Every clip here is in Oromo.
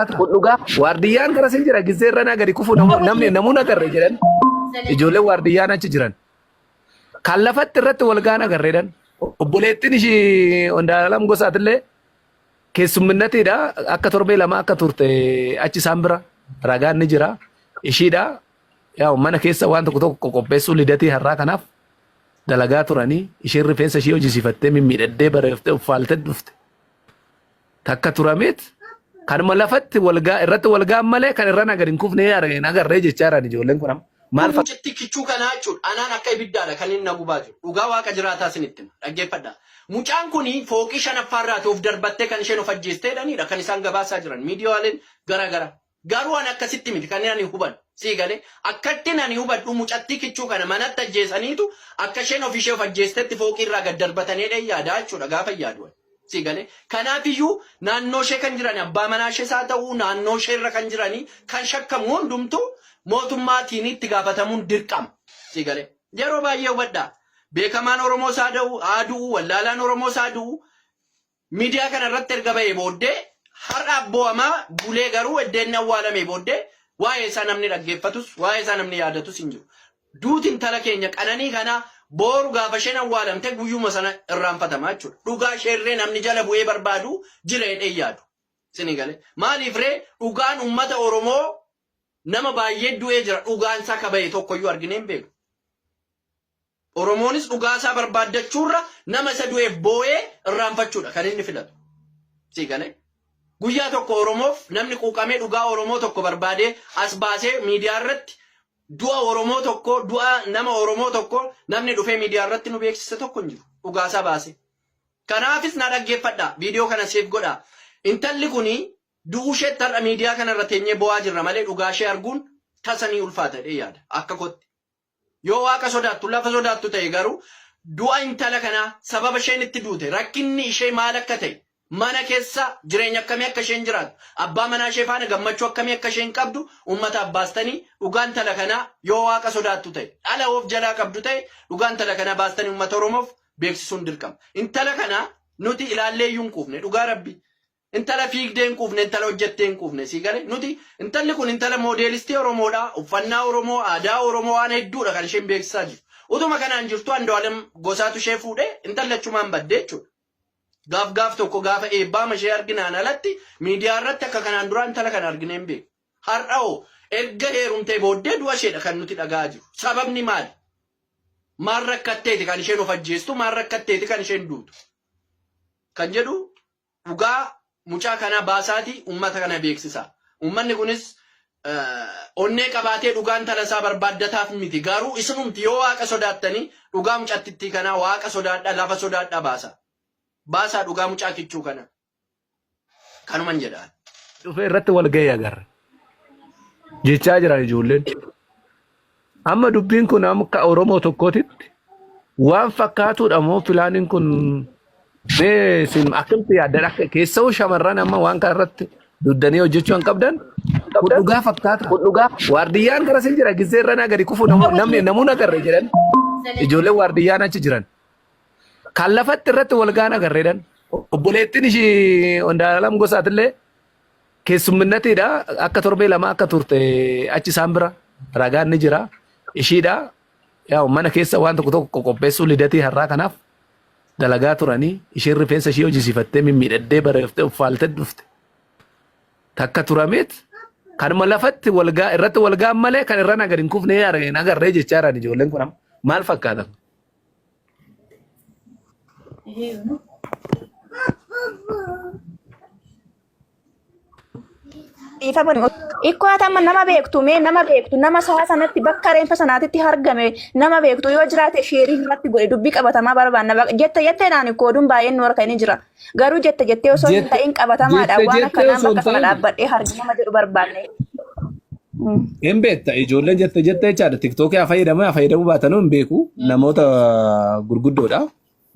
Kun dhugaa waardiyyaan gara sin jira gizee irra naa gadi kufu namni namuun agarre jedhan ijoolleen waardiyyaan achi jiran. Kan lafatti irratti wal gaan agarre jedhan. Obboleettiin ishii Ondaalam Gosaatillee keessumminnatiidha akka torbee lama akka turte achi isaan bira ragaan ni jira. Ishiidha yaa mana keessa waan tokko tokko qopheessuu lidatii har'aa kanaaf dalagaa turanii isheen rifeensa ishii hojjisiifattee mimmiidhaddee bareeftee uffaaltee dhufte. Takka turameet kanuma lafatti walgaa irratti walgaan malee kan irra gadi hin kufne hin agarree jechaa jiran ijoolleen kun amma. Maal fakkaata? Mucittii kichuu kanaa jechuudha. Anaan akka ibiddaadha kan inni na gubaa jiru. Dhugaa waaqa jiraataa isinitti hima. Dhaggeeffadhaa. Mucaan kun fooqii shanaffaarraati of darbattee kan isheen of ajjeestee jedhaniidha kan isaan gabaasaa jiran miidiyaaleen garaagaraa. Garuu ani akkasitti miti kan ani hubadhu. Sii galee akkattiin ani hubadhu mucattii kichuu kana manatti ajjeesaniitu akka isheen of ishee of ajjeestetti fooqii irraa gad darbatanii jedhee yaada jechuudha gaafa yaadu ani. Sii galee kanaafiyyuu naannoo ishee kan jiran abbaa manaa ishees haa ta'u naannoo ishee irra kan jiranii kan shakkamu hundumtuu mootummaatiin itti gaafatamuun dirqama. Sii galee yeroo baay'ee hubadhaa beekamaan Oromoos haa da'u haa du'u wallaalaan Oromoos haa du'u Miidiyaa kana irratti erga ba'ee booddee har'a abboo'amaa bulee garuu edda inni awwaalamee booddee waa'ee isaa namni dhaggeeffatus waa'ee isaa namni yaadatus hin jiru. Duuti intala keenya qananii kanaa booru gaafa isheen awwaalamte guyyuma sana irraanfatama jechuudha. Dhugaa isheerree namni jala bu'ee barbaadu jira jedhee yaadu. Isinii galee. Maaliif ree dhugaan uummata Oromoo nama baay'ee du'ee jira dhugaan isaa ka ba'e tokkoyyuu arginee hin beeku. Oromoonis dhugaa isaa barbaaddachuurra nama isa du'eef boo'ee irraanfachuudha kan inni filatu. Sii galee? Guyyaa tokko Oromoof namni quuqamee dhugaa Oromoo tokko barbaadee as baasee miidiyaa irratti du'a Oromoo tokko du'a nama Oromoo tokko namni dhufee miidiyaa irratti nu beeksise tokko hin jiru. Dhugaa isaa baasee. Kanaafis na dhaggeeffadhaa. Viidiyoo kana seef godhaa. Intalli kuni du'uu isheetti har'a miidiyaa kanarra teenyee bo'aa jirra malee dhugaa ishee arguun tasa ni ulfaata jedhee yaada. Akka kootti. Yoo Waaqa sodaattu, lafa sodaattu ta'e garuu du'a intala kanaa, sababa isheen itti duute, rakkinni ishee maal akka ta'e, mana keessa jireenya akkamii akka isheen jiraattu, abbaa manaa ishee faana gammachuu akkamii akka isheen qabdu uummataaf baastanii dhugaa intala kanaa yoo Waaqa sodaattu ta'e, dhala of jalaa qabdu ta'e dhugaa intala kanaa baastanii uummata Oromoof beeksisuun dirqama. Intala kana nuti ilaallee iyyuu hin quufne dhugaa Rabbii. Intala fiigdee hin quufne, intala hojjettee hin quufne. Sii galee? Nuti intalli kun intala moodeelistii Oromoodha. Uffannaa Oromoo, aadaa Oromoo waan hedduudha kan isheen beeksisaa jirtu. Utuma kanaan jirtu Andu'aalem Gosaatu ishee fuudhee intalli achumaan badde jechuudha. Gaaf gaaf tokko gaafa eebbaama ishee arginaan alatti miidiyaa irratti akka kanaan duraa intala kana arginee hin beeku. Har'a hoo erga heerumtee booddee du'a isheedha kan nuti dhaga'aa jiru. Sababni maali? Maal rakkatteeti kan isheen of ajjeestu? Maal rakkatteeti kan isheen duutu? Kan jedhu Dhugaa mucaa kanaa baasaatii uummata kana beeksisaa. Uummanni kunis onnee qabaatee dhugaa intala isaa barbaaddataaf miti. Garuu isinumti yoo waaqa sodaattanii dhugaa mucattittii kanaa waaqa sodaadhaa lafa sodaadhaa baasaa. Baasaa dhugaa mucaa kichuu kanaa. Kanuman jedhaan. Dhufee irratti wal ga'e agarra. Jechaa jiran ijoolleen. Amma dubbiin kun akka Oromoo tokkootitti waan fakkaatuudha moo pilaaniin kun mee isin akkamitti yaaddan akka keessa'uu shamarran amma waan kana irratti duddanii hojjechuu hin qabdan kun dhugaa fakkaata. Waardiyyaan gara sin jira gizee irra naa gadi kufu namni namuun agarre jedhan ijoolleen waardiyyaan achi jiran. Kan lafatti irratti wal gaan agarre jedhan obboleettiin ishii Ondaalam Gosaatillee Keessumminnatiidha akka torbee lama akka turte achi isaan bira ragaan ni jira. Ishiidha yaa mana keessa waan tokko tokko qopheessuu lidatii har'aa kanaaf dalagaa turanii isheen rifeensa ishee hojjisiifattee mimmiidhaddee bareeftee uffaaltee dhufte. Takka turameet kanuma lafatti walgaa irratti walgaan malee kan irra gadi hin kufne hin agarree jechaa jiran ijoolleen kun amma maal fakkaata? Dhiifama Ikkoo ati amma nama beektu mee nama beektu nama sa'a sanatti bakka reenfa sanaatitti argame nama beektu yoo jiraate sheerii irratti godhe dubbii qabatamaa barbaanna Baqa- jette jettee naan ikkoo oduun baay'een nu harka inni jira garuu jette jettee osoo hin Jette ta'in qabatamaadha jette waan jettee akkanaa osoo hin bakka sana ta'in dhaabbadhee hargi nama jedhu barbaanne. Mm. hin beekta ijoolleen jette jettee jechaadha tiktookii haa fayyadamu haa fayyadamuu baatanuu hin beeku namoota gurguddoodha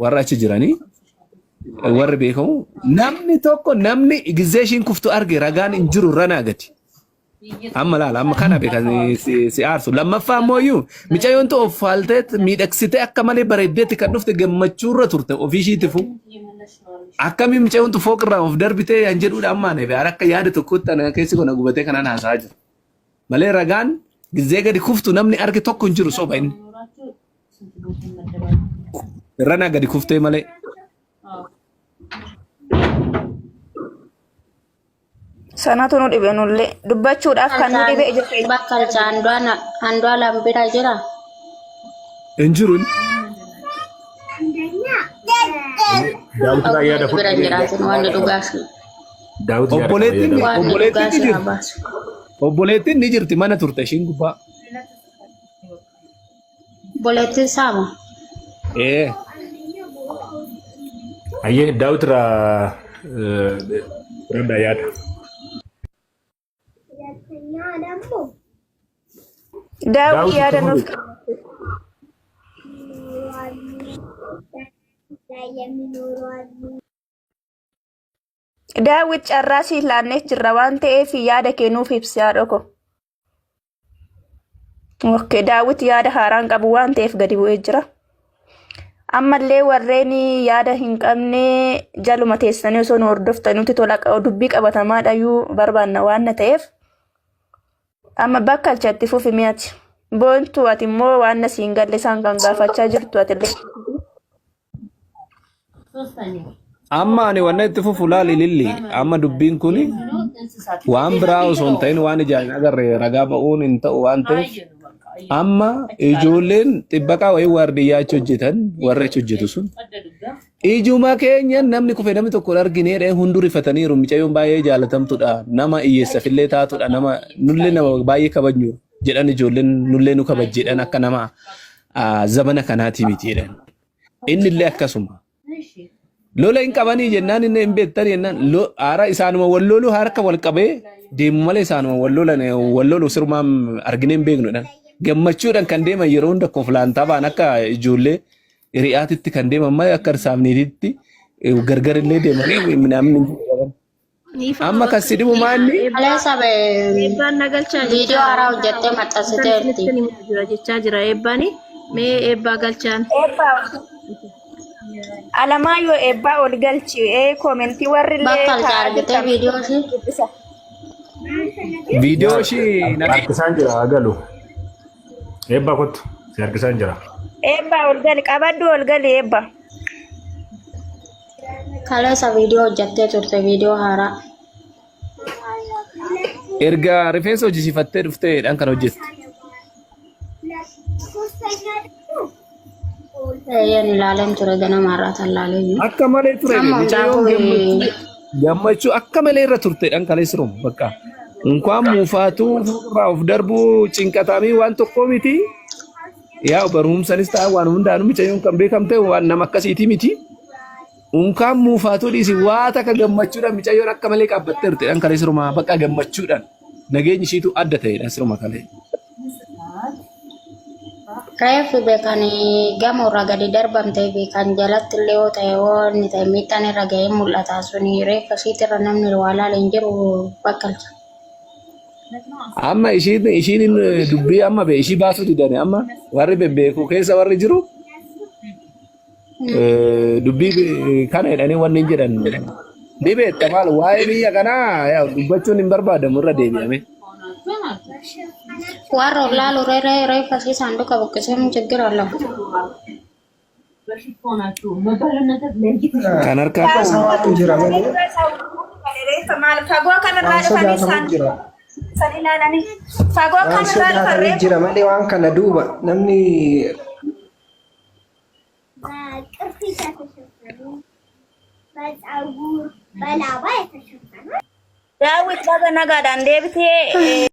warra achi jiranii warri beekamu namni tokko namni gizee ishiin kuftu arge ragaan hin jiru irra naa gati. Amma laala amma kana beeka si si aarsu lammaffaa immoo iyyuu micayyoon tu of faaltee miidhagsitee akka malee bareeddeetti kan dhufte gammachuurra turte ofii ishiitifu. Akkamiin mucayyoon tun fooq irraa of darbitee yan jedhuudha amma ani akka yaada tokkotti ana keessi kun gubatee kanaan haasa'aa jiru. Malee ragaan gizee gadi kuftu namni arge tokko hin jiru soba inni. Irranaa gadi kuftee malee. Sanatu nu dhibe nullee dubbachuudhaaf kan nu dhibe ija keenya. Bakkalcha Andu'aalam bira jira. Hin jiru inni. Daawit irraa yaada Bira fudhadhee jiraatin wanni dhugaa si Daawit yaada qaba Obboleettiin yaada. wanni obboleettiin dhugaa ni si haa jirti. baasu. Obboleettiin ni jirti mana turte ishiin gubbaa. Obboleettiin saama. Ee. Ayyee Daawit irraa fudhadhaa yaada. Daawit Daawit yaada itti nuuf fufi. Daawit carraa siif laanneef jirra waan ta'eef yaada kee nuuf ibsi haadha koo. Okay, Daawit yaada haaraan qabu waan ta'eef gadi bu'ee jira. Ammallee warreen yaada hin qabne jaluma teessanii osoo nu hordoftanii nuti tola dubbii qabatamaa dhayuu barbaanna waan na ta'eef. Amma bakka alchatti fufi mi'ati. Boontuu ati immoo waan na siin galle isaan kan gaafachaa jirtu ati illee. Amma ani wanna itti fufu laali lilli amma dubbiin kun waan biraa osoo hin ta'in waan ijaan hin agarre ragaa ba'uun hin ta'u waan ta'eef amma ijoolleen xibbaqaa wayii waardiyyaa achi hojjetan warri achi hojjetu sun ijuma keenya namni kufe namni tokko hin argine jedhee hunduu rifataniiru mucayyoon baay'ee jaalatamtudha nama hiyyeessafillee taatudha nama nullee nama baay'ee kabajnu jedhan ijoolleen nullee nu kabajjedhan akka nama zamana kanaatii miti jedhan. Inni illee akkasuma. Lola hin qabanii jennaan inni hin beektan jennaan haara isaanuma wal loluu harka wal qabee deemu malee isaanuma wal lolan wal lolu sirumaan arginee hin beeknu jedhan. Gammachuudhaan kan deeman yeroo hunda koflaantaa ba'an akka ijoollee hiriyaatitti kan deeman malee akka saamniititti gargar illee deemanii namni hin qaban. Dhiifama Amma kan bakka si dhibu maanni Kaleessa eebbaan na galchaa viidiyoo jechaa haaraa jira. hojjettee Kan maxxansiteerti. isinitti himaa jira jechaa jira eebbaani. Mee eebbaa galchaan. Eebbaa Alamaayyoo eebbaa ol galchi ee koomentii warri illee Bakkalcha taa'aa argitee jirtan viidiyoo ishii. dubbisa. viidiyoo ishii na Harkisaan jira haa galu. Eebbaa kottu si harkisaan jira. Eebbaa ol gali qabadhu ol gali eebbaa. Kaleessa viidiyoo hojjettee turte viidiyoo haaraa. Erga rifeensa hojjisiifattee dhufteedhaan kan hojjette. Eeyyeen ilaaleen ture ganama har'aa tan laalee jiru. Akka malee ture Amma mucayyoon hundaafuu gammachuu gammachuu akka malee irra turteedhaan kaleessa jiru bakka. Unkaan muufaatuu irraa of darbuu cinqatamii waan tokkoo miti. Yaa barumsanis ta'a waan hundaanuu mucayyoon kan beekamte waan nama akkasiitii miti. Unkaan muufaatuu dhiisi waa takka gammachuudhaan mucayyoon akka malee qaabbattee turteedhaan kalee sirumaa bakka gammachuudhaan nageenyi ishiitu adda ta'edha siruma kalee. Reeffi beekan gamoorraa gadi darbamtee fi kan jalatti illee yoo ta'e yoo inni ta'e miidhaan irra ga'ee mul'ata suni reeffa ishiitirra namni waa laale hin jiru bakkalcha. Amma ishiin ishiin dubbii amma be ishii baasuu didani amma warri bebbeeku keessa warri jiru dubbii kana jedhanii wanni hin jedhan ni beekta maal waa'ee biyya kanaa yaa dubbachuun hin barbaadamu irra deebi'ame. Warra ol laalu reeffa ishii saanduqa buqqisee mun chiggir አለው። Kan harkaa qabu Sodaatu jira malee Maal fagoo kamirraa waan dhufanii sodaatamu isaan jira. san ilaalanii fagoo Waan kamirraa dhufan sodaatamu reefu jira malee waan kana duuba namni በቅርፊት የተሸፈኑ በፀጉር በላባ የተሸፈኑ Daawit baga nagaadhaan deebitee.